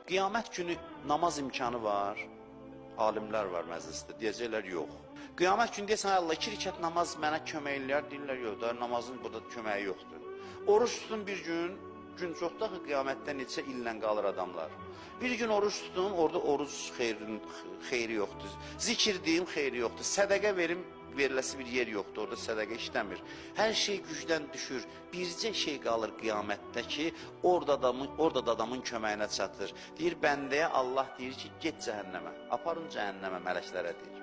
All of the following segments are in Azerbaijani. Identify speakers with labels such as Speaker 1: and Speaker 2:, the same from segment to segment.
Speaker 1: Qiyamət günü namaz imkanı var. Alimlər var məclisdə. Deyəcəklər yox. Qiyamət günü deyəsən ay Allah iki rükət namaz mənə kömək eləyər, deyirlər yox da namazın burada köməyi yoxdur. Oruç tutun bir gün, gün çoxdur axı qiyamətdə neçə illə qalır adamlar. Bir gün oruç tutun, orada oruc xeyrin xeyri yoxdur. Zikr deyim xeyri yoxdur. Sədəqə verim veriləsi bir yer yoxdur. Orada sədəqə işləmir. Hər şey gücdən düşür. Bircə şey qalır qiyamətdə ki, orada da adamın köməyinə çatır. Deyir bəndəyə Allah deyir ki, get cəhənnəmə. Aparın cəhənnəmə mələklərə deyir.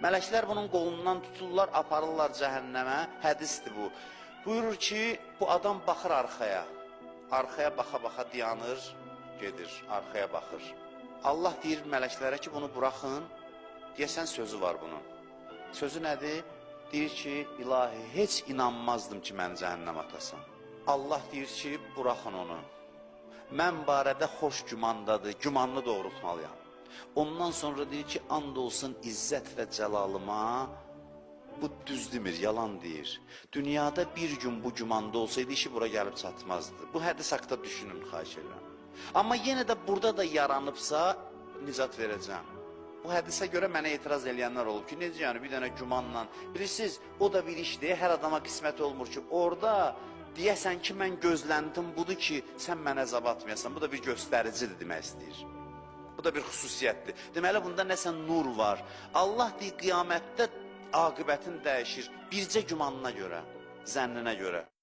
Speaker 1: Mələklər bunun qolundan tuturlar, aparırlar cəhənnəmə. Hədisdir bu. Buyurur ki, bu adam baxır arxaya. Arxaya baxa-baxa dayanır, gedir, arxaya baxır. Allah deyir mələklərə ki, bunu buraxın. Deyəsən sözü var bunun. Sözü nədir? Deyir ki, ilahi, heç inanmazdım ki, məni cəhənnəmə atasan. Allah deyir ki, buraxın onu. Mən barədə xoş gümandadır, gümanını doğrultmalıyam. Ondan sonra deyir ki, and olsun izzət və cəlalıma, bu düz demir, yalan deyir. Dünyada bir gün bu gümanda olsaydı işi bura gəlib çatmazdı. Bu hədis haqqında düşünün, xahiş edirəm. Amma yenə də burada da yaranıbsa, nicat verəcəm. Bu hədisə görə mənə etiraz eləyənlər olub ki, necə yəni bir dənə gümanla. Bilirsiniz, o da bir işdir, hər adama qismət olmur ki, orada deyəsən ki, mən gözləntim budur ki, sən mənə əzab atmayasan. Bu da bir göstəricidir demək istəyir. Bu da bir xüsusiyyətdir. Deməli bunda nəsə nur var. Allah deyir qiyamətdə aqibətin dəyişir bircə gümanına görə, zənninə görə.